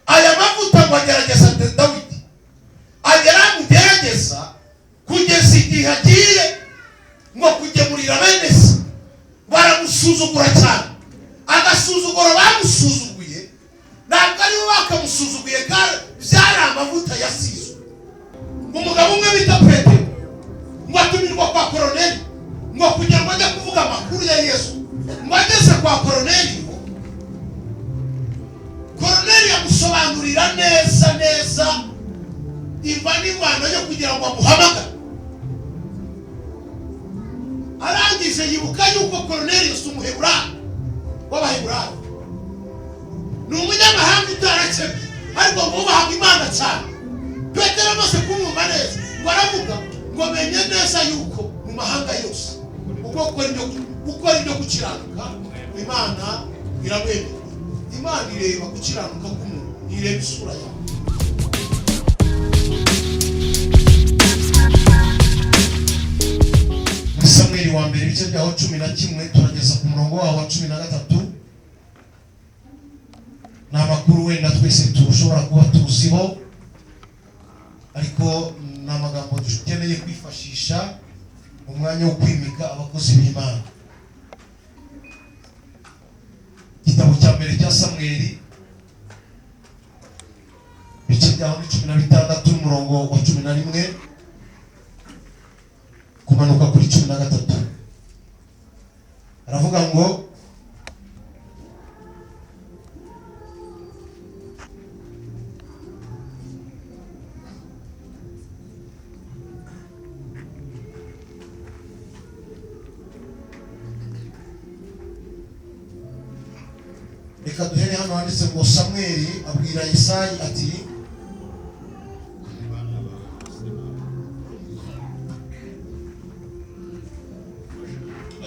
Aya mavuta ngo agerageza Dawidi, agera amugerageza kugeza igihe agiye ngo kugemurira bene se, baramusuzugura cyane. Agasuzuguro bamusuzuguye ntabwo aribo bakamusuzuguye, kandi byari amavuta yasizwe. Umugabo umwe bita Petero ngo atumirwa kwa Koroneli ngo kugira ngo ajye kuvuga amakuru ya Yesu. Ngo ageze kwa Koroneli, Koroneli amusobanurira neza neza imva n'imvano yo kugira ngo amuhamagare. Arangije yibuka yuko Koroneli si Umuheburayo w'Abaheburayo, ni umunyamahanga utarakebwe, ariko ngo wubahaga Imana cyane. Petero amaze kumwumva neza ngo aravuga ngo: "Menye neza yuko mu mahanga yose ubwo gukora ibyo gukiranuka Imana iramwemera." Imana ireba gukiranuka k'umuntu, ntireba isura yawe. Muri Samweli wa mbere, ibice byaho 11, turageza ku murongo waho wa 13. Ni amakuru wenda twese tushobora kuba tuziho, ariko ni amagambo dukeneye kwifashisha mu mwanya wo kwimika abakozi b'Imana. Igitabo cya mbere cya Samweli, ibice byaho ni 16, n'umurongo wa 11 kumanuka kuri 13. Aravuga ngo: Reka duhere hano handitse ngo: "Samweli abwira Yesayi ati"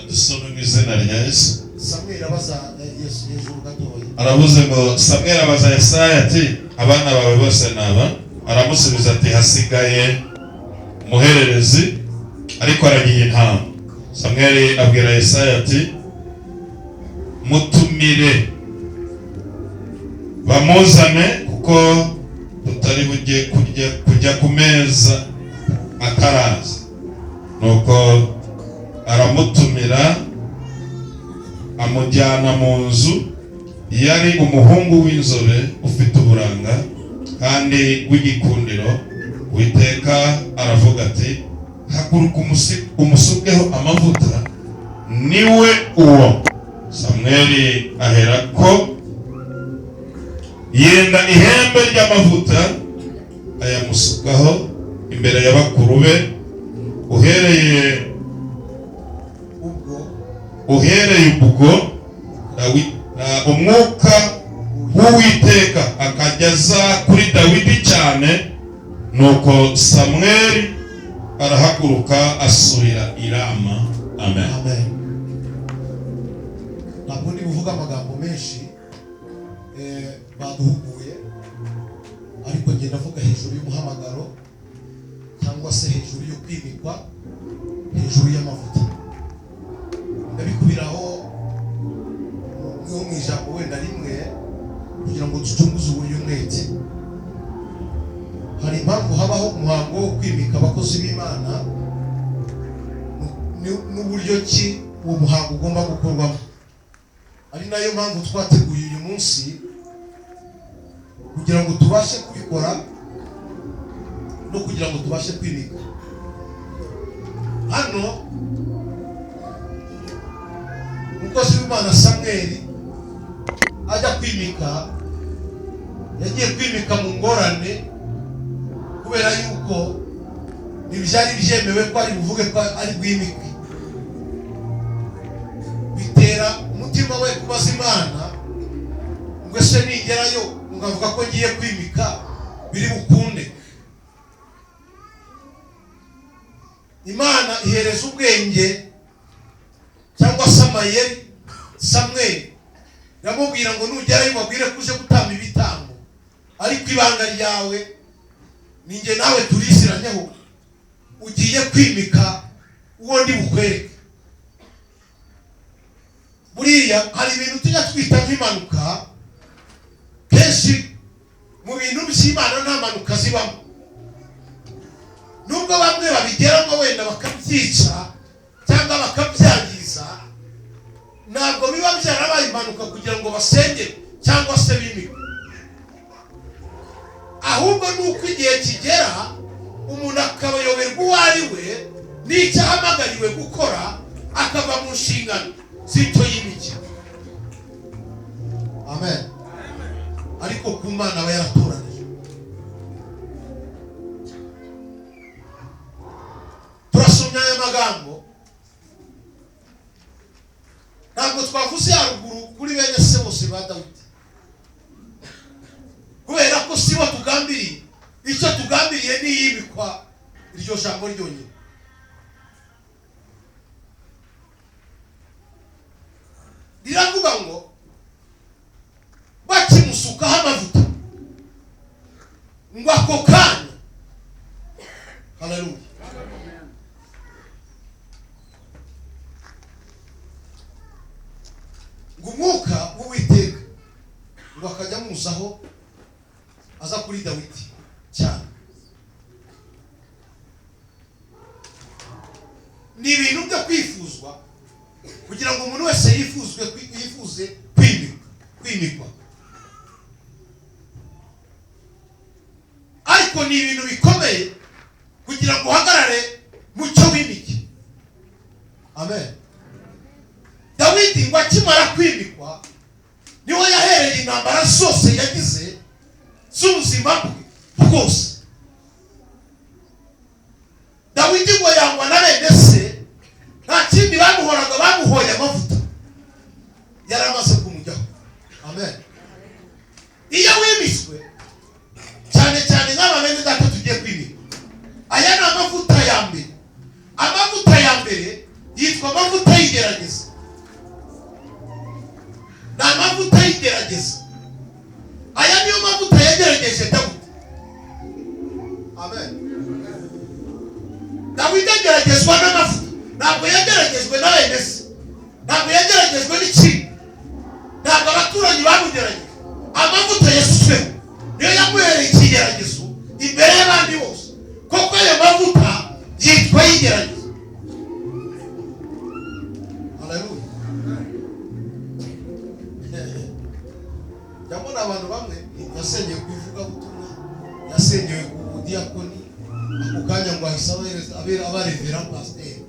Dusome mu izina rya Yesu. Samweli abaza Yesu, hejuru gatoya. Aravuze ngo: Samweli abaza Yesaya ati: "Abana bawe bose ni aba?" Aramusubiza ati: "Hasigaye umuhererezi, ariko aragiye intama." Samweli abwira Yesaya ati: "Mutumire bamuzane, kuko tutari bujye kurya kujya ku meza ataraza." Nuko aramutumira, amujyana mu nzu. Yari umuhungu w'inzobe, ufite uburanga kandi w'igikundiro. Uwiteka aravuga ati: "Haguruka, umusukeho amavuta, niwe uwo." Samweli aherako yenda ihembe ry'amavuta, ayamusukaho imbere ya bakuru be. Uhereye ubwo Uhereye ubwo umwuka w'Uwiteka akajya aza kuri Dawidi cyane. Nuko Samweli arahaguruka, asubira i Rama. Amen. Amen. Ntabwo ndi buvuge amagambo menshi, baduhuguye, ariko njye ndavuga hejuru y'umuhamagaro cyangwa se hejuru yo kwimikwa, hejuru y'amavuta. Ndabikubiraho nko mu ijambo wenda rimwe kugira ngo ducunguze uburyo umwete. Hari impamvu habaho umuhango wo kwimika abakozi b'Imana n'uburyo ki uwo muhango ugomba gukorwamo, ari nayo mpamvu twateguye uyu munsi kugira ngo tubashe kubikora no kugira ngo tubashe kwimika. Hano umukozi w'Imana Samweli ajya kwimika, yagiye kwimika mu ngorane, kubera yuko ntibyari byemewe ko ari buvuge ko ari bwimike. Bitera umutima we kubaza Imana ngo: "Ese nigerayo ngavuga ko ngiye kwimika, biri bukunde?" Imana ihereza ubwenge cyangwa se amayeri Samweli, iramubwira ngo: "Nugerayo ubabwire ko uje gutamba ibitambo, ariko ibanga ryawe ni njye nawe turisiranyeho, ugiye kwimika uwo ndi bukwereke." Buriya hari ibintu tujya twita nk'impanuka kenshi. Cy'Imana nta mpanuka zibamo, nubwo bamwe babigeramo wenda bakabyica cyangwa bakabyangiza. Ntabwo biba byarabaye impanuka kugira ngo basenge cyangwa se bimikwe, ahubwo ni uko igihe kigera umuntu akabayoberwa uwo ari we n'icyo ahamagariwe gukora, akava mu nshingano z'icyo yimikiwe. Amen. Ariko ku Mana aba yaratoranije. Turasomye aya magambo, ntabwo twavuze haruguru kuri bene se bose ba Dawidi, kubera ko sibo tugambiriye. Icyo tugambiriye ni iyimikwa, iryo jambo ryonyine. Riravuga ngo bakimusukaho amavuta, ngo ako kanya, haleluya, ngo umwuka w'Uwiteka ngo akajya amuzaho, aza kuri Dawidi cyane. Ni ibintu byo kwifuzwa kugira ngo umuntu wese yifuzwe, yifuze kwimikwa, ariko ni ibintu bikomeye kugira ngo uhagarare mu cyo wimike. Amen. Dawidi ngo akimara kwimikwa niho yahereye intambara zose yagize z'ubuzima bwe bwose. Dawidi ngo yangwa na bene se, nta kindi bamuhoraga, bamuhoye amavuta yari amaze kumujyaho. Amen. Iyo wimitswe, cyane cyane nk'aba bene data tugiye kwimika, aya ni amavuta ya mbere. Amavuta ya mbere yitwa amavuta y'igerageza. Ni amavuta y'igerageza. Aya niyo mavuta yagerageje Dawidi. Amen. Dawidi ageragezwa n'amavuta. Ntabwo yageragejwe na bene se, ntabwo yageragejwe n'ikindi, ntabwo abaturanyi bamugerageje. Amavuta yasutsweho niyo yamuhereye ikigeragezo imbere y'abandi bose, kuko ayo mavuta yitwa y'igerageza. Haleluya. Ndabona abantu bamwe yasenyeye ku ivugabutumwa, yasenyeye ku budiyakoni, ako kanya ngo ahise abarevera pasiteri,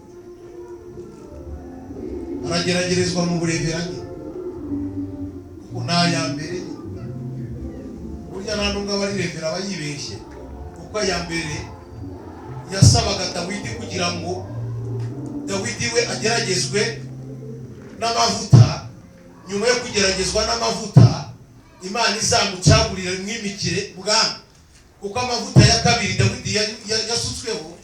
arageragerezwa mu bureveranye, kuko nta ya mbere. Burya nta nubwo aba ari revera aba yibeshye, kuko aya mbere yasabaga Dawidi kugira ngo Dawidi we ageragezwe n'amavuta. Nyuma yo kugeragezwa n'amavuta, Imana izamucagurire mwimikire bwami, kuko amavuta ya kabiri Dawidi yasutsweho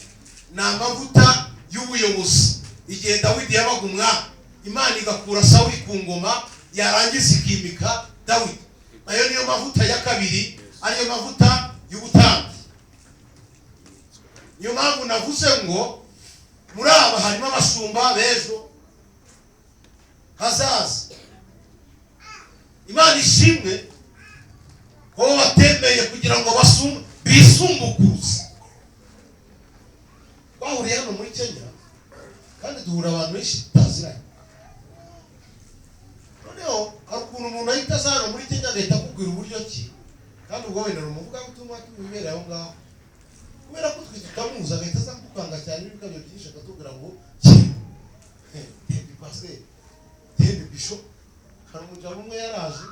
ni amavuta y'ubuyobozi. Igihe Dawidi yabaga umwami, Imana igakura Sawuli ku ngoma, yarangiza ikimika Dawidi. Ayo niyo mavuta ya kabiri, ariyo mavuta y'ubutambyi. Niyo mpamvu navuze ngo muri aba harimo abashumba b'ejo hazaza. Imana ishimwe ko batemeye kugira ngo bisumbukuze. Twahuriye hano muri Kenya kandi duhura abantu benshi tutaziranye. Noneho hari ukuntu umuntu ahita aza hano muri Kenya agahita akubwira uburyo ki, kandi ubwo wenda ni umuvugabutumwa tubibereye aho ngaho, kubera ko twe tutamuzi agahita aza kudukanga cyane n'ibikabyo byinshi, akatubwira ngo tembe pasiteri, tembe bisho. Hari umugabo umwe yaraje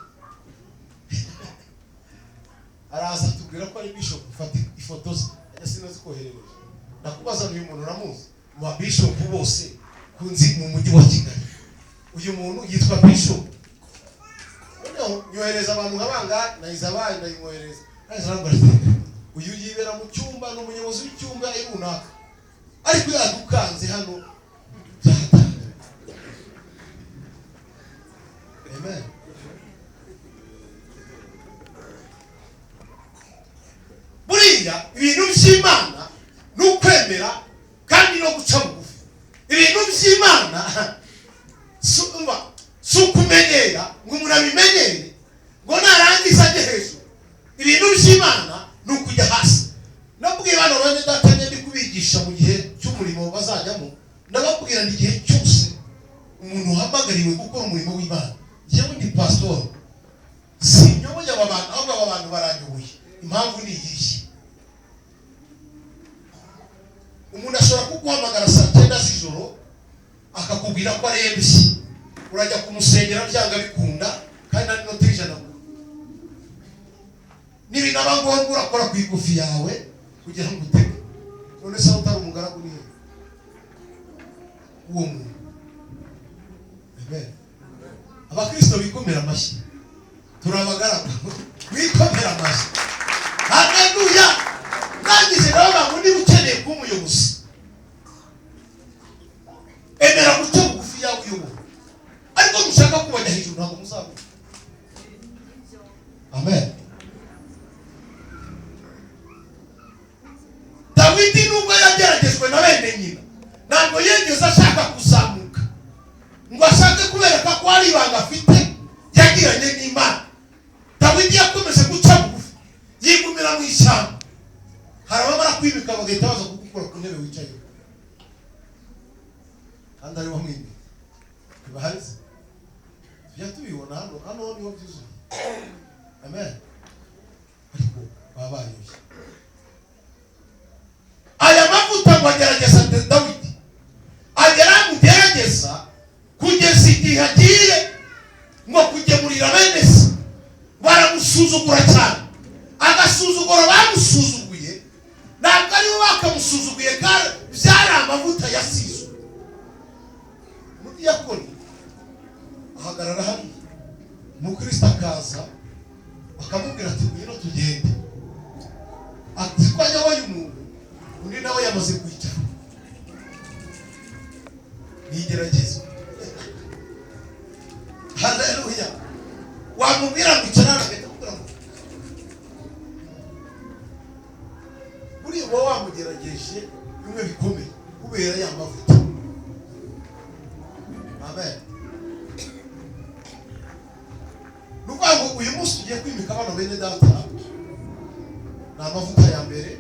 araza atubwira ko ari bishop, ufata ifoto ze ajya sinazikoherereje. Ndakubaza, uyu muntu uramuzi? Mu ba bishop bose kunzi mu mujyi wa Kigali, uyu muntu yitwa bishop. Noneho nyohereza abantu nka bangahe, nahize abaye ndayimwohereza, nahise arambwira ati uyu yibera mu cyumba, ni umuyobozi w'icyumba runaka, ariko yadukanze hano byatanga. Amen. Buriya ibintu by'Imana ni ukwemera kandi no guca bugufi. Ibintu by'Imana si ukumenyera ngo umuntu abimenyere ngo narangiza ajye hejuru. Ibintu by'Imana Ndababwira ni igihe cyose umuntu uhamagariwe gukora umurimo w'Imana, njyewe ndi pasitori, sinyoboye aba bantu, ahubwo aba bantu baranyoboye. Impamvu ni iyihe? Umuntu ashobora kuguhamagara saa 9 z'ijoro akakubwira ko arembye, urajya kumusengera byanga bikunda, kandi nta n'inoti y'ijana. Nibinaba ngombwa urakora ku igufi yawe kugira ngo utege. None se utari umugaragu ni he uwo muntu? Amen. Abakristo bikomera amashyi, turi abagaragu, bikomera amashyi. Haleluya. Nangize nawe ngo niba ukeneye kuba umuyobozi, emera guca bugufi yawe uyobora, ariko nushaka kubajya hejuru ntabwo muzabona. Amen. Dawidi nubwo yageragejwe na bene nyina, ntabwo yigeze ashaka kuzamuka ngo ashake kubereka ko ari ibanga afite yagiranye n'Imana. Dawidi yakomeje guca bugufi, yigumira mu ishyamba. Hari abamara kwimika bagahita baza kugukura ku ntebe wicayeho, kandi ariho mwimika. Ntibahari se? Tujya tubibona hano, hano niho byuzuye. Amen. Ariko baba bayoshye. Aya mavuta ngo agerageza Dawidi, agera amugerageza kugeza igihe agiye ngo kugemurira bene se, baramusuzugura cyane. Agasuzuguro bamusuzuguye ntabwo aribo bakamusuzuguye, kandi byari amavuta yasizwe. Umudiyakoni ahagarara hariya, umukristo akaza akamubwira ati ngwino tugende, ati ko ayoboye umuntu, undi nawe yamaze kwicara. Nigeragezwa. Haleluya. Wamubwira ngo icara, agahita akubwira ngo buriya uba wamugerageje bimwe bikomeye kubera ya mavuta. Amen. Ni ukuvuga ngo uyu munsi tugiye kwimika bano bene data, ni amavuta ya mbere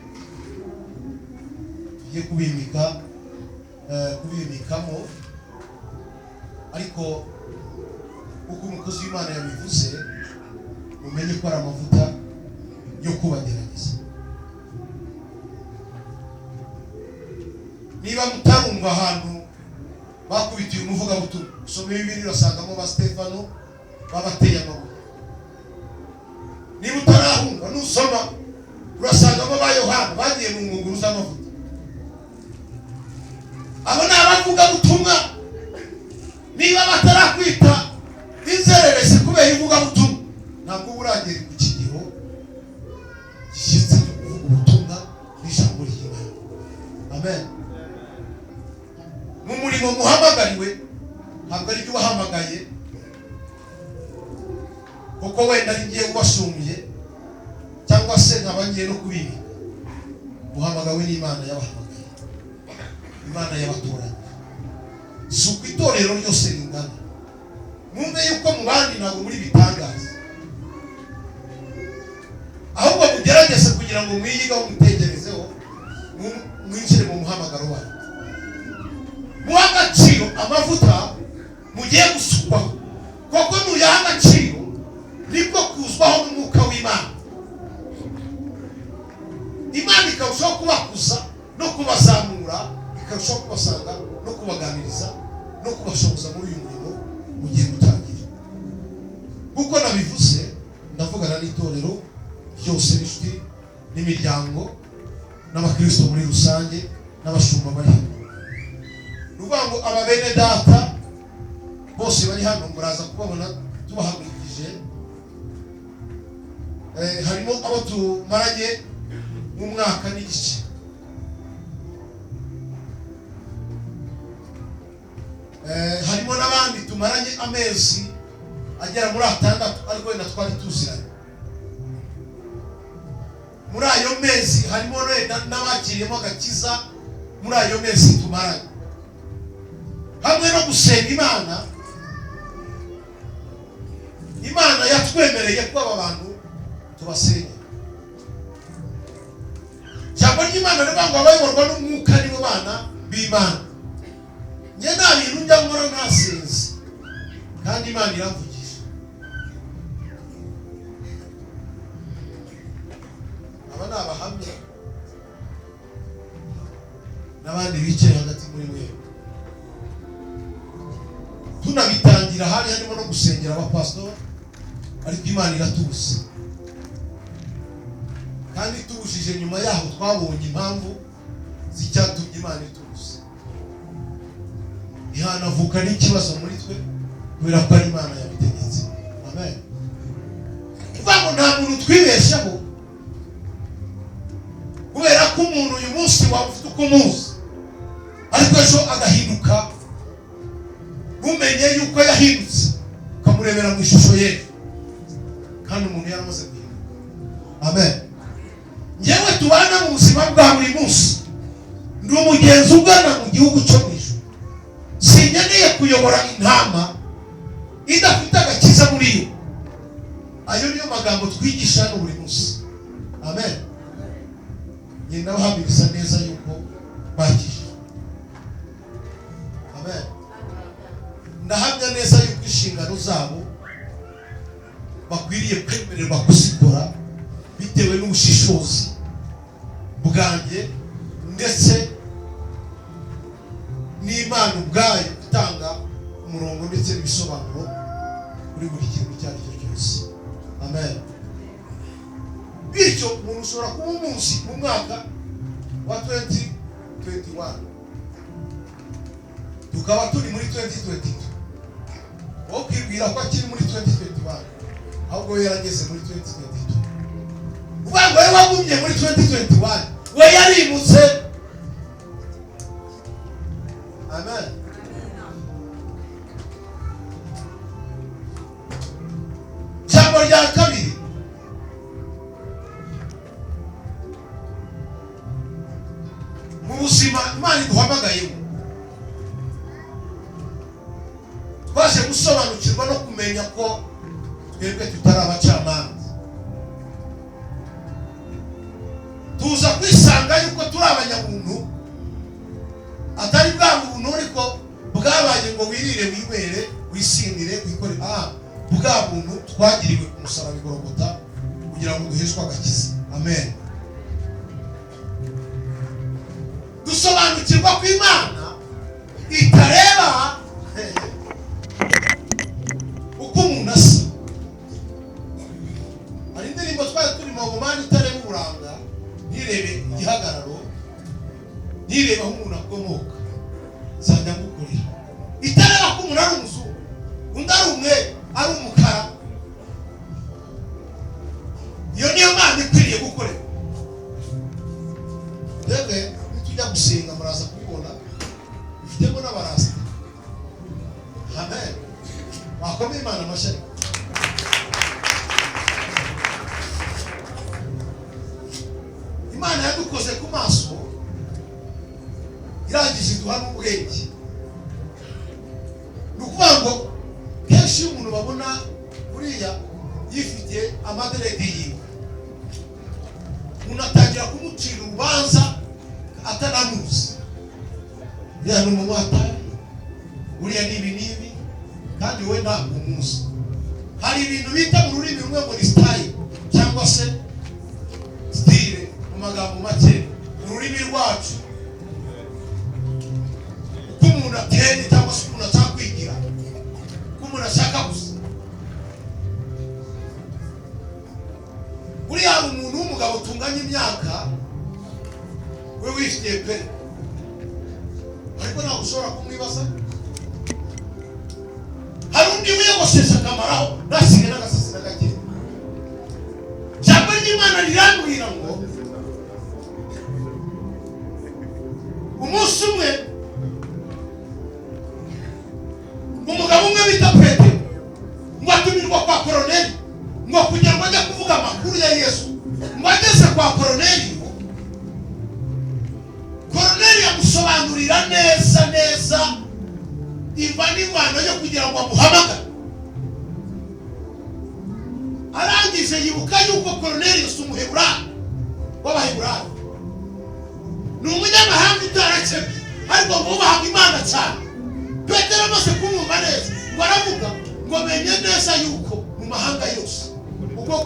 tugiye kubimika, kubimikamo. Ariko uko umukozi w'Imana yabivuze, mumenye ko ari amavuta yo kubagerageza. Niba mutarumva ahantu bakubitiye umuvugabutumwa, usome Bibiliya urasangamo ba Stefano babateye amabuye. Niba utarahumva nusoma urasangamo ba Yohana bagiye mu ngunguru z'amavuta. Abo ni abavugabutumwa. Niba batarakwita inzererezi kubera ivugabutumwa, ntabwo uba uragera ku kigero gishyitse cyo kuvuga ubutumwa n'ijambo ry'Imana. Amen. Mu murimo muhamagariwe ntabwo ari byo wahamagaye, kuko wenda ari ngiye ubasumiye cyangwa se nkaba ngiye no kubibika. Muhamagawe n'Imana yabahamagaye, Imana yabatoranye. Si uko itorero ryose ringana. Mwumve yuko mu bandi ntabwo muri bitangaza, ahubwo mugerageze kugira ngo mwiyigeho, mutekerezeho, mwinjire mu muhamagaro wanyu. Muhe agaciro amavuta mugiye gusukwaho, kuko nuyaha agaciro nibwo kuzwaho n'umwuka w'Imana. Imana ikarushaho kubakuza no kubazamura, ikarushaho kubasanga no kubaganiriza no kubashoboza muri uyu murimo mugiye gutangira. Kuko nabivuze, ndavugana n'itorero ryose, n'inshuti n'imiryango n'abakristo muri rusange n'abashumba bari hano. Ni ukuvuga ngo aba bene data bose bari hano muraza kubabona tubahagurukije. Harimo abo tumaranye mu mwaka n'igice, harimo n'abandi tumaranye amezi agera muri 6, ariko wenda twari tuziranye. Muri ayo mezi harimo n'abakiriyemo agakiza muri ayo mezi tumaranye. Hamwe no gusenga Imana, Imana yatwemereye ko aba bantu tubasengera. Ijambo ry'Imana rivuga ngo abayoborwa n'umwuka nibo bana b'Imana. Njye nta bintu njya nkora ntasenze, kandi Imana iramvugisha. Aba ni abahamya n'abandi bicaye hagati muri mwebwe. Tunabitangira hari harimo no gusengera abapasitori, ariko Imana iratubuza, kandi itubujije nyuma yaho twabonye impamvu z'icyatumye Imana itubuza. Ntihanavuka n'ikibazo muri twe kubera ko ari Imana yabitegetse. Amen. Kuvuga ngo nta muntu twibeshaho, kubera ko umuntu uyu munsi waba ufite uko umuzi, ariko ejo agahinduka, ntumenye yuko yahindutse, ukamurebera mu ishusho ye, kandi umuntu yaramaze guhinduka. Amen. Njyewe tubana mu buzima bwa buri munsi, ndi umugenzi ugana mu gihugu cyo mu ijuru. Sinkeneye kuyobora intama idafite agakiza muri yo. Ayo niyo magambo twigisha hano buri munsi. Amen. Ngenda bahamiriza neza yuko bakijijwe. Amen. Ndahamya neza yuko inshingano zabo bakwiriye kwemererwa kuzikora bitewe n'ubushishozi bwanjye ndetse n'Imana ubwayo itanga umurongo ndetse n'ibisobanuro kuri buri kintu icyo ari cyo cyose. Amen. Bityo umuntu ushobora kuba umunsi mu mwaka wa 2021, tukaba turi muri 2022, wowe ukibwira ko akiri muri 2021, ahubwo we yarageze muri 2022. Uvuga ngo we wagumye muri 2021, we yarimutse. Amen. Ijambo rya kabiri, mu buzima Imana iduhamagayemo, twaje gusobanukirwa no kumenya ko twebwe tutari abacamanza. Tuza kwisanga yuko turi abanyabuntu, atari bwa buntu ariko bwabaye ngo wirire, winywere, wisindire, wikore. Bwa buntu twagiriwe ku musaraba i Gologota kugira ngo duheshwe agakiza. Amen. Dusobanukirwa ko Imana itareba uko umuntu asa. Hari indirimbo twari turimo ngo Mana itareba uburanga, ntirebe igihagararo, ntirebe aho umuntu akomoka, nzajya ngukorera. Itareba ko umuntu ari umuzungu, undi ari umwe, ari umukara. Iyo niyo Mana ikwiriye gukorera. Twebwe nitujya gusenga muraza kubibona, bifitemo n'abarasta. Amen. Wakomeye Imana amashyi. Imana yadukoze ku maso, irangije iduha n'ubwenge. Ni ukuvuga ngo kenshi iyo umuntu babona uriya yifitiye amaderedi yiwe, umuntu atangira kumucira urubanza atanamuzi. Uriya ni umunywa-tabi, uriya ni ibi n'ibi, kandi we ntabwo umuzi. Hari ibintu bita mu rurimi rumwe ngo ni style cyangwa se style mu magambo make, mu rurimi rwacu uko umuntu ateye cyangwa se umuntu ashaka kwigira, uko umuntu ashaka gusa. Buriya hari umuntu w'umugabo tunganya imyaka, we wifitiye pe, ariko ntabwo ushobora kumwibaza. Hari undi wiyogoshesha akamaraho ntasige n'agasatsi na gake. Ijambo ry'Imana rirambwira ngo umunsi umwe umugabo umwe bita Petero ngo atumirwa kwa Koroneli, ngo kugira ngo ajye kuvuga amakuru ya Yesu. Ngo ageze kwa Koroneli, Koroneli amusobanurira neza neza imva n'imvano yo kugira ngo amuhamagare. Arangije yibuka yuko Koroneli si umuheburayo w'Abaheburayo, ni umunyamahanga utarakebwe, ariko ngo wubahaga Imana cyane.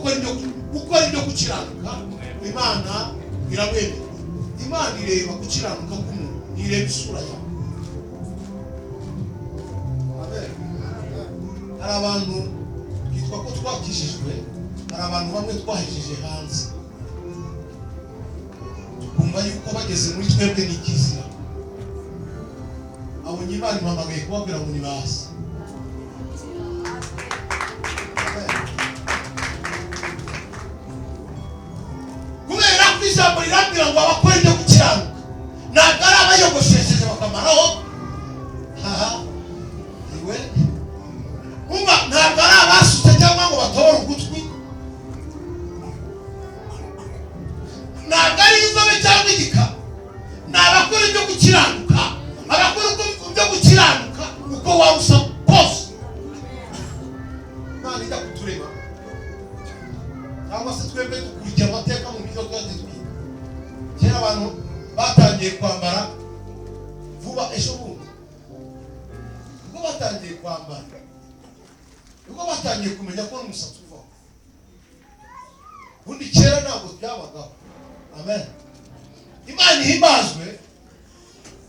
Abakora ibyo gukiranuka, Imana iramwemera. Imana ireba gukiranuka k'umuntu, ntireba isura yawe. Amen. Hari abantu twitwa ko twakijijwe, hari abantu bamwe twahejeje hanze, tukumva yuko bageze muri twebwe ni ikizira. Abonye Imana impamagaye kubabwira ngo nibaze. Kubera ko ijambo rirambwira ngo abakora ibyo gukiranuka ntabwo ari abayogoshesheje bakamaraho, haha iwe umva, ntabwo ari abasutse cyangwa ngo batobore ugutwi, ntabwo ari inzobe cyangwa igikara, ni abakora ibyo gukiranuka. Abakora ibyo gukiranuka uko waba usa kose, Imana ijya kutureba cyangwa se twebwe dukurikira amateka mu buryo twagiye twiga. Kera abantu batangiye kwambara vuba, ejo bundi nibwo batangiye kwambara, nibwo batangiye kumenya ko n'umusatsi uvaho. Ubundi kera ntabwo byabagaho. Amen. Imana ihimbazwe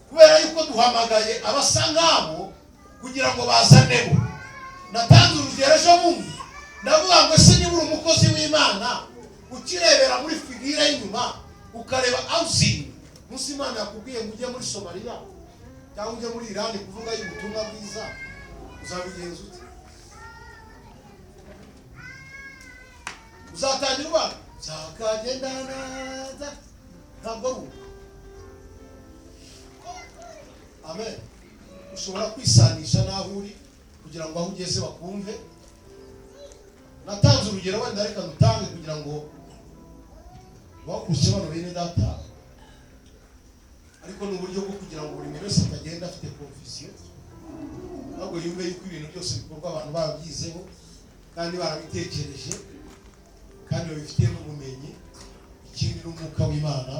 kubera yuko duhamagaye abasa nk'abo kugira ngo bazaneho. Natanze urugero ejo bundi, ndavuga ngo ese niba uri umukozi w'Imana ukirebera muri figure y'inyuma ukareba awuzingi, munsi Imana yakubwiye ngo ujye muri Somaliya cyangwa ujye muri Irani kuvuga y'ubutumwa bwiza, uzabigenza ute? Uzatangira ubana nzakagenda naza, ntabwo ari uko. Amen. Ushobora kwisanisha n'aho uri kugira ngo aho ugeze bakumve. Natanze urugero wenda reka dutange kugira ngo bakurikiye bano bene data, ariko ni uburyo bwo kugira ngo buri muntu wese atagenda afite confusion, ahubwo yumve yuko ibintu byose bikorwa abantu barabyizeho kandi barabitekereje kandi babifitiye n'ubumenyi. Ikindi n'umwuka w'Imana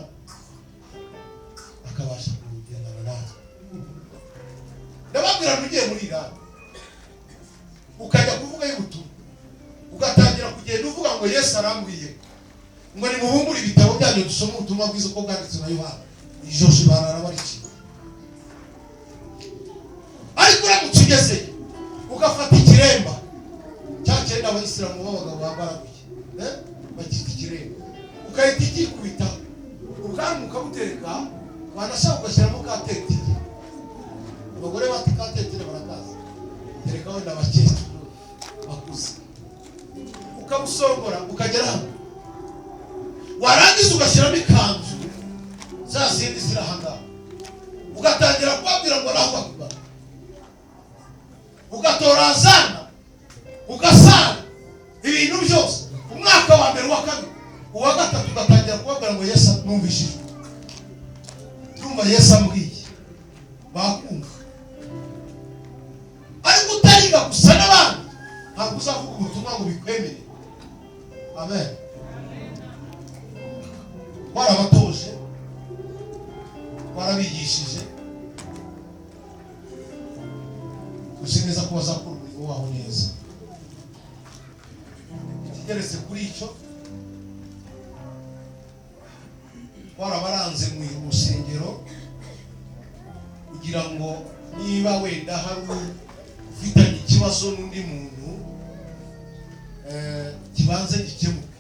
akabasha kugendana natwe. Ndababwira ngo ugiye muri Irani ukajya kuvuga y'ubutumwa, ugatangira kugenda uvuga ngo Yesu arambwiye ngo nimubumbure ibitabo byanyu dusome ubutumwa bwiza uko bwanditswe na Yohana, ijosi barara bariciye. Ariko uramutse ugezeyo ugafata ikiremba cya cyenda abayisilamu b'abagabo bambara gutya, bakita ikiremba, ukahita igikubita ubwanwa ukabutereka, wanashaka ugashyiramo ka tetire. Abagore bati ka tetire barakaza, tereka wenda abakecuru bakuze, ukabusongora ukagera hano, warangiza ugashyiramo ikanzu za zindi ziri aha ngaha, ugatangira kubabwira ngo naho bakuba, ugatora zana ugasana ibintu byose. Umwaka wa mbere, uwa kabiri, uwa gatatu, ugatangira kubabwira ngo Yesu numvishijwe, ndumva Yesu ambwiye, bakumva. Ariko utariga gusa n'abandi ntabwo uzavuga ubutumwa ngo bikwemere. Amen. Twarabatoje, twarabigishije, tuzi neza ko bazakora umurimo wabo neza. Ikigeretse kuri icyo, twarabaranze mu rusengero kugira ngo niba wenda hari ufitanye ikibazo n'undi muntu, kibanze gikemuke.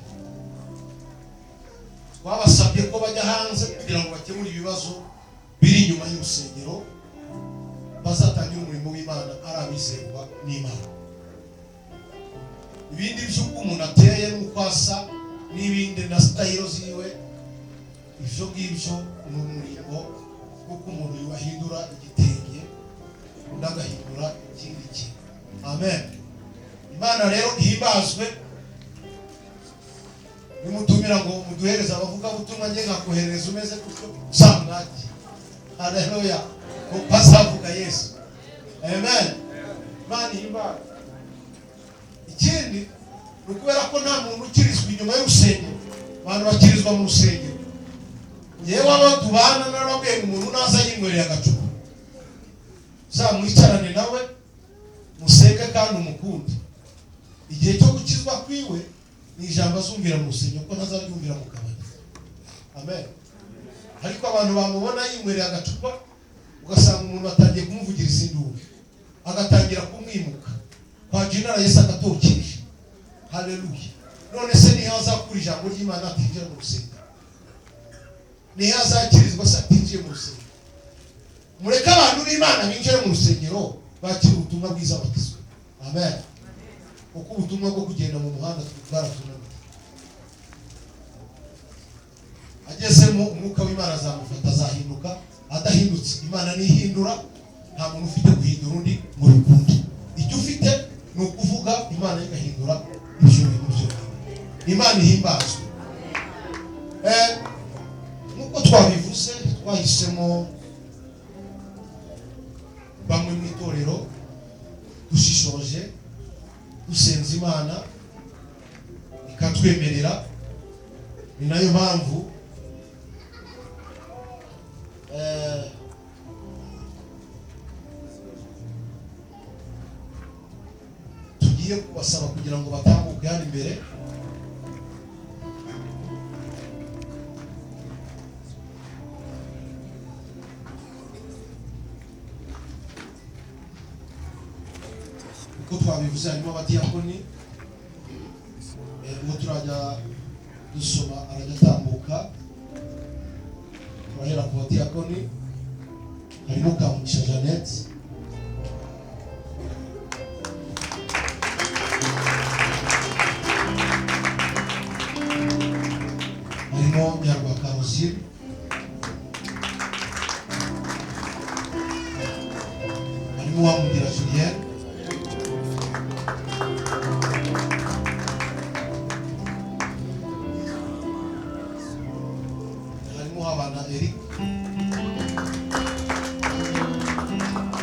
Twabasabye ko bajya hanze kugira ngo bakemure ibibazo biri inyuma y'urusengero, bazatangire umurimo w'Imana ari abizerwa n'Imana. Ibindi by'uko umuntu ateye n'uko asa n'ibindi na sitayiro ziwe, ibyo ngibyo ni umurimo w'uko umuntu ahindura igitenge undi agahindura ikindi kintu. Amen. Imana rero ihimbazwe. Nimutumira ngo muduhereze abavugabutumwa, njye nkakoherereza umeze gutyo, uzamwake. Haleluya. Kuko azavuga Yesu. Amen. Imana ihimbazwe. Ikindi ni ukubera ko nta muntu ukirizwa inyuma y'urusengero, abantu bakirizwa mu rusengero. Yewe abo tubana narababwiye ngo umuntu naza yinywereye agacupa, uzamwicarane nawe museke kandi umukunde. Igihe cyo gukizwa kwiwe Ni ijambo azumvira mu rusengero, kuko ntazaryumvira mu kabari. Amen. Ariko abantu bamubona yinywereye agacupa, ugasanga umuntu atangiye kumuvugiriza induru, agatangira kumwimuka kwa jina la Yesu, agatokesha. Haleluya! None se niho azakura ijambo ry'Imana atinjira mu rusengero? Niho azakirizwa se atinjiye mu rusengero? Mureke abantu b'Imana binjire mu rusengero, bakire ubutumwa bwiza, bakizwe. Amen. Kuko ubutumwa bwo kugenda mu muhanda bwaratunaniye. Agezemo, umwuka w'Imana azamufata, azahinduka. Adahindutse, Imana nihindura. Nta muntu ufite guhindura undi ngo bikunde. Icyo ufite ni ukuvuga, Imana igahindura ibyo bintu byose. Imana ihimbazwe. Nk'uko twabivuze, twahisemo bamwe mu itorero, dushishoje, dusenze Imana ikatwemerera. Ni nayo mpamvu tugiye kubasaba kugira ngo batambuke hano imbere. Uko twabivuze, harimo abadiyakoni. Ubwo turajya dusoma, arajya atambuka. Turahera ku badiyakoni. Harimo Kamugisha Jeannette, harimo Nyarwaka Rosine, harimo Uwamugira Julienne, harimo Habana Eric,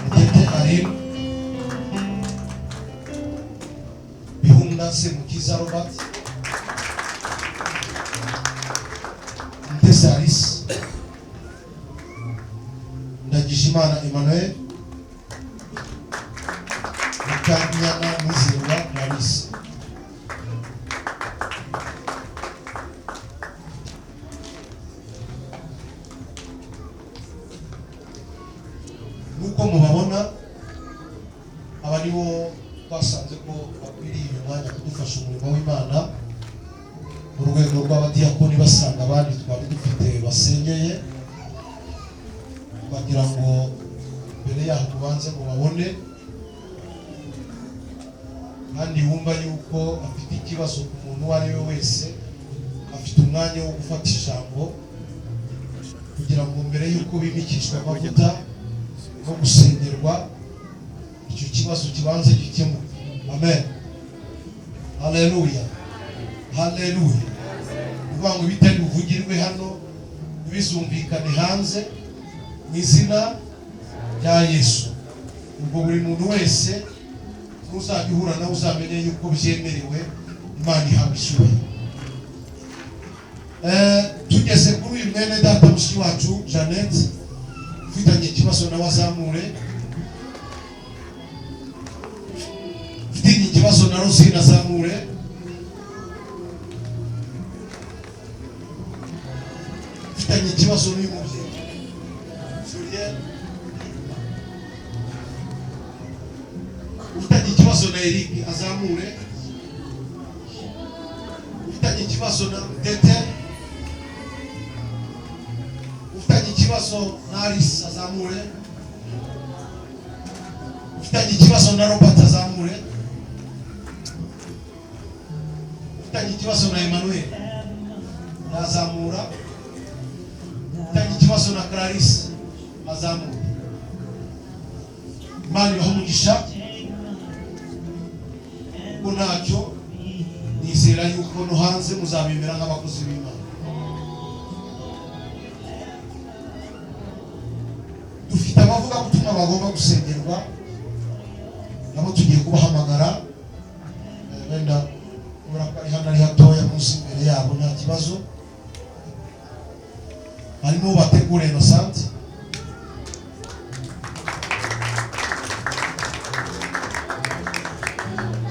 Mutete Aline, Bihunda Semukiza Robert, Mutesi Alice, Ndagijimana Emmanuel, Mukanyana Mwizerwa Clarisse. Nk'uko mubabona, aba ni bo twasanze ko bakwiriye uyu mwanya kudufasha umurimo w'Imana mu rwego rw'abadiyakoni, basanga abandi twari dufite basengeye, bagira ngo mbere yaho tubanze ngo babone. Kandi wumva yuko afite ikibazo ku muntu uwo ari we wese, afite umwanya wo gufata ijambo kugira ngo mbere y'uko bimikishwa amavuta no gusengerwa, icyo kibazo kibanze gikemuke. Amen. Haleluya, haleluya! Kuvuga ngo ibitari buvugirwe hano ntibizumvikane hanze, mu izina rya Yesu. Ubwo buri muntu wese ntuzajya uhura nawe, uzamenye yuko byemerewe. Imana ihabwa icyubahiro. Tugeze kuri uyu mwene data, mushiki wacu Jeannette, ufitanye ikibazo nawe azamure. Ufitanye ikibazo na Rosine azamure. Ufitanye ikibazo n'uyu mubyeyi Julien, ufitanye ikibazo na Eric azamure. Ufitanye ikibazo na Tete, ufitanye ikibazo na Alice azamure. Ufitanye ikibazo na Robert azamure. Ufitanye ikibazo na Emmanuel yazamura. Ufitanye ikibazo na Clarisse azamura. Imana ibahe umugisha. Kuko ntacyo nizera yuko no hanze muzabemera nk'abakozi b'Imana. Dufite abavugabutumwa bagomba gusengerwa, nabo tugiye kubahamagara. Wenda kubera ko ari hano ari hatoya, munsi imbere yabo nta kibazo. Harimo Bategure Innocent,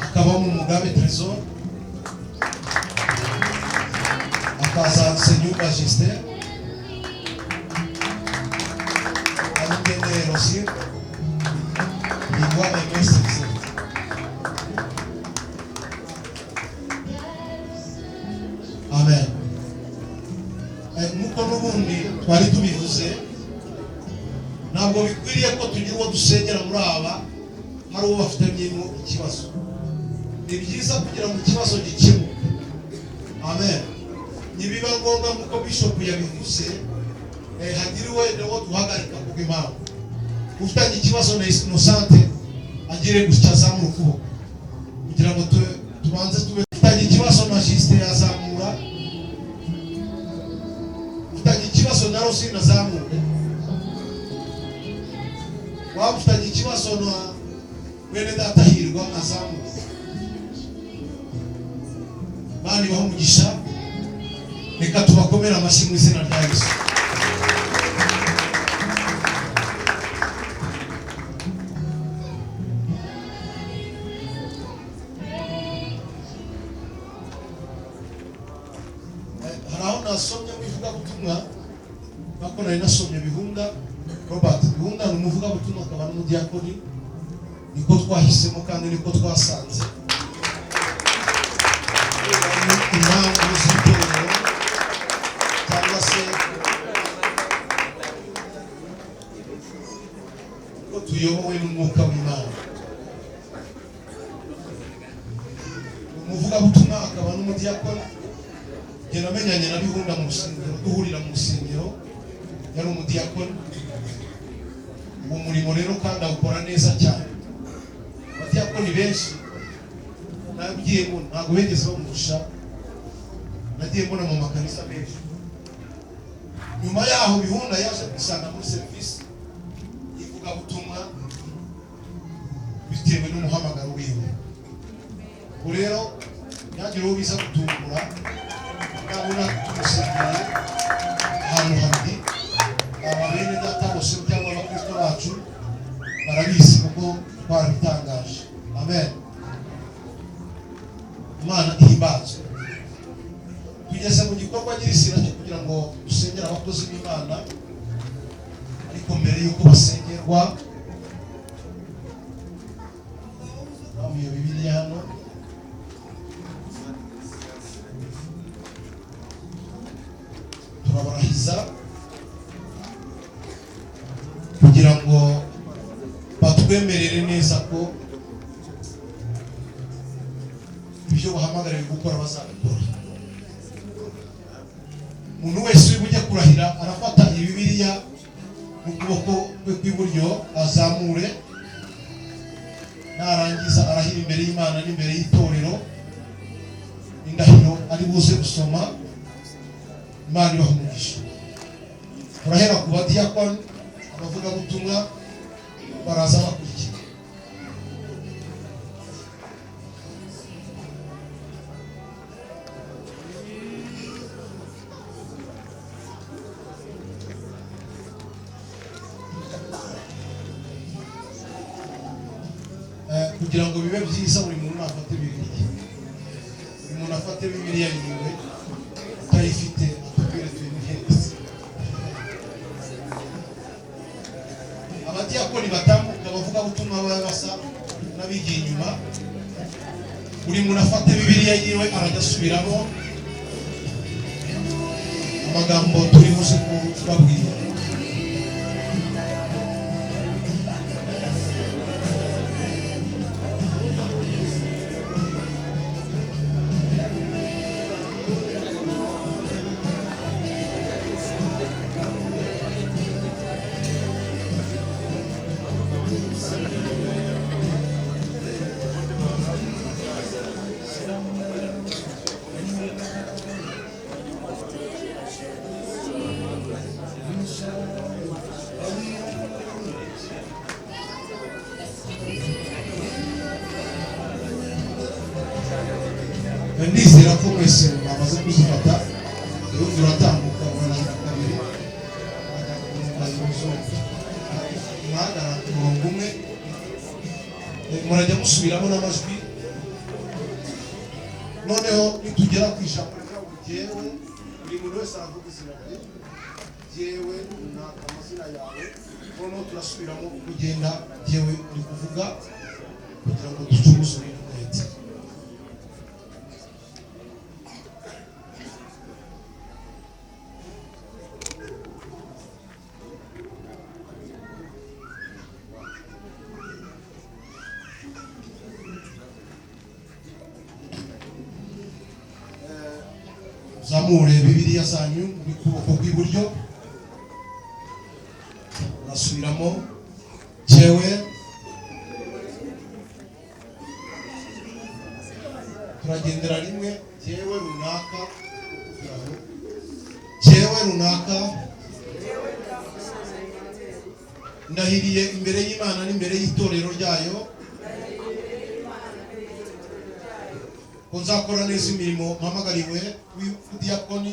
hakabamo Mugabe Tresor, Hakaza Senyumba Justin, Alungene Rosir, Igwa Aimé Sexer. Amen. Nk'uko n'ubundi twari tubivuze, ntabwo bikwiriye ko tugira uwo dusengera muri aba hari uwo bafitanyemo ikibazo. Ni byiza kugira ngo ikibazo gikemuke. Amen. Nibiba ngombwa, nk'uko bishop yabivuze, hagire wenda uwo duhagarika kubw'impamvu. Ufitanye ikibazo na Innocente agire gutya, azamura ukuboko kugira ngo tubanze tube. Ufitanye ikibazo na Justin yazamura. Ufitanye ikibazo na Rosine azamure. Waba ufitanye ikibazo na mwene data Hirwa azamure. Imana ibahe umugisha. Reka tubakomere amashyi mu izina rya Yesu. Hari aho nasomye mu ivugabutumwa, nako nari nasomye Bihunda Robert. Bihunda ni umuvugabutumwa akaba n'umudiyakoni. Niko twahisemo kandi niko twasanze impamvu z'itorero cyangwa se ko tuyobowe n'umwuka w'Imana. Umuvugabutumwa akaba n'umudiyakoni. Njye namenyanye na Bihunda mu rusengero, duhurira mu rusengero, yari umudiyakoni. Uwo murimo rero kandi awukora neza cyane. Abadiyakoni benshi nagiye mbona ntabwo bigeze bamurusha, nagiye mbona mu makanisa menshi. Nyuma yaho Bihunda yaje kwisanga muri serivisi y'ivugabutumwa bitewe n'umuhamagaro wiwe. Ubwo rero ntihagire uwo biza gutungura nabona tumusengeye ahantu habiri. Aba bene data bose cyangwa abakristo bacu barabizi kuko twarabitangaje. Amen. Imana ihimbazwe. Tugeze mu gikorwa nyirizina cyo kugira ngo dusengere abakozi b'Imana, ariko mbere y'uko basengerwa, bamuye Bibiliya hano. Turabarahiza kugira ngo batwemerere neza ko ibyo bahamagariwe gukora bazabikora. Umuntu wese uri bujye kurahira arafata iyi Bibiliya mu kuboko kwe kw'iburyo azamure, narangiza arahira imbere y'Imana n'imbere y'itorero indahiro ari buze gusoma. Imana ibahe umugisha. Turahera ku badiyakoni, abavugabutumwa baraza bakurikira. Kugira ngo bibe byiza, buri muntu afate Bibiliya, buri muntu afate Bibiliya yiwe. Utayifite atubwire tuyimuhereze. Abadiyakoni batambuka, abavugabutumwa baba basa n'abigiye inyuma. Buri muntu afate Bibiliya yiwe, arajya asubiramo amagambo turi buze kubabwira. Ndizera ko mwese mwamaze kuzifata. Ubundi uratambuka, urarahira kabiri, muhagarara ku murongo umwe, murajya musubiramo n'amajwi. Noneho nitugera ku ijambo rivuga ngo jyewe Buri muntu wese aravuga izina rye. Jyewe runaka, amazina yawe. Noneho turasubiramo uko ugenda jyewe uri kuvuga kugira ngo ducuruze umwete. Zamure Bibiliya zanyu muri kuboko kw'iburyo, urasubiramo jyewe. Turagendera rimwe. Jyewe runaka, jyewe runaka, ndahiriye imbere y'Imana n'imbere y'itorero ryayo ko nzakora neza imirimo mpamagariwe w'ubudiyakoni,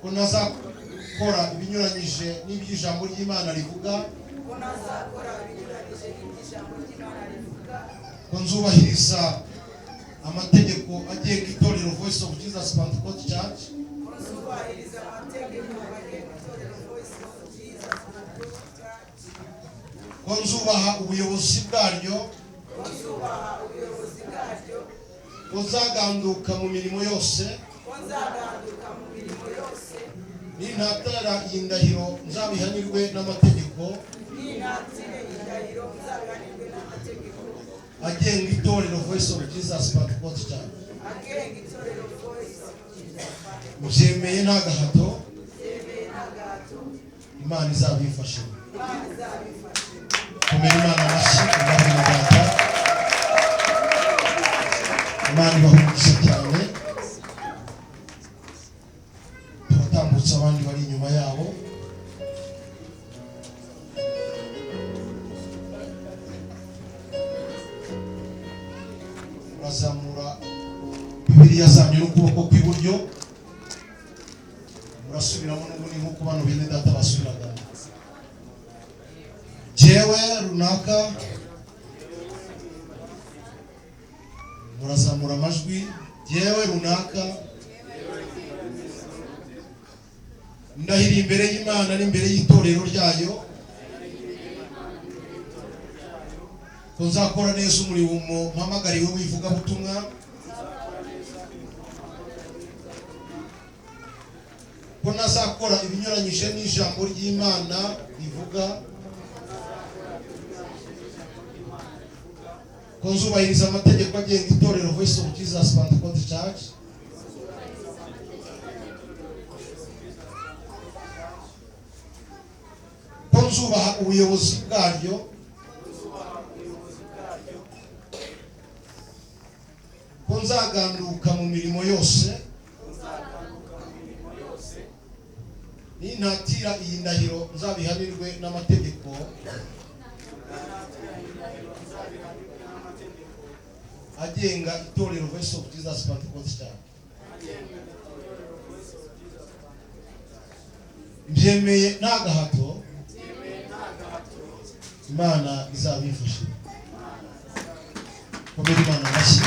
ko ntazakora ibinyuranyije n'iby'ijambo ry'Imana rivuga, ko nzubahiriza amategeko agenga itorero Voice of Jesus Pentecost Church, ko nzubaha ubuyobozi bwaryo, ko nzaganduka mu mirimo yose, nintatara iyi ndahiro nzabihanirwe n'amategeko agenga itorero Voice of Jesus Pentecost Church. Mubyemeye nta gahato, Imana izabifashemo. Komera Imana amashyi, ubabwira data. Imana ibaha cyane. Turatambutsa abandi bari inyuma yabo. Murazamura Bibiliya zanyu n'ukuboko kw'iburyo, murasubiramo n'ubundi nk'uko bano bene data basubiragamo. Jyewe runaka, murazamura amajwi. Jyewe runaka, ndahiriye imbere y'Imana n'imbere y'itorero ryayo ko nzakora neza umurimo mpamagariwe w'ivugabutumwa, ko ntazakora ibinyuranyije n'ijambo ry'Imana rivuga, ko nzubahiriza amategeko agenga itorero Voice of Jesus Pentecost Church, ko nzubaha ubuyobozi bwaryo, ko nzaganduka mu mirimo yose, nintatira iyi ndahiro nzabihanirwe n'amategeko agenga itorero Voice of Jesus Pentecost Church. Mbyemeye nta gahato, Imana izabifashe. Komera Imana amashyi.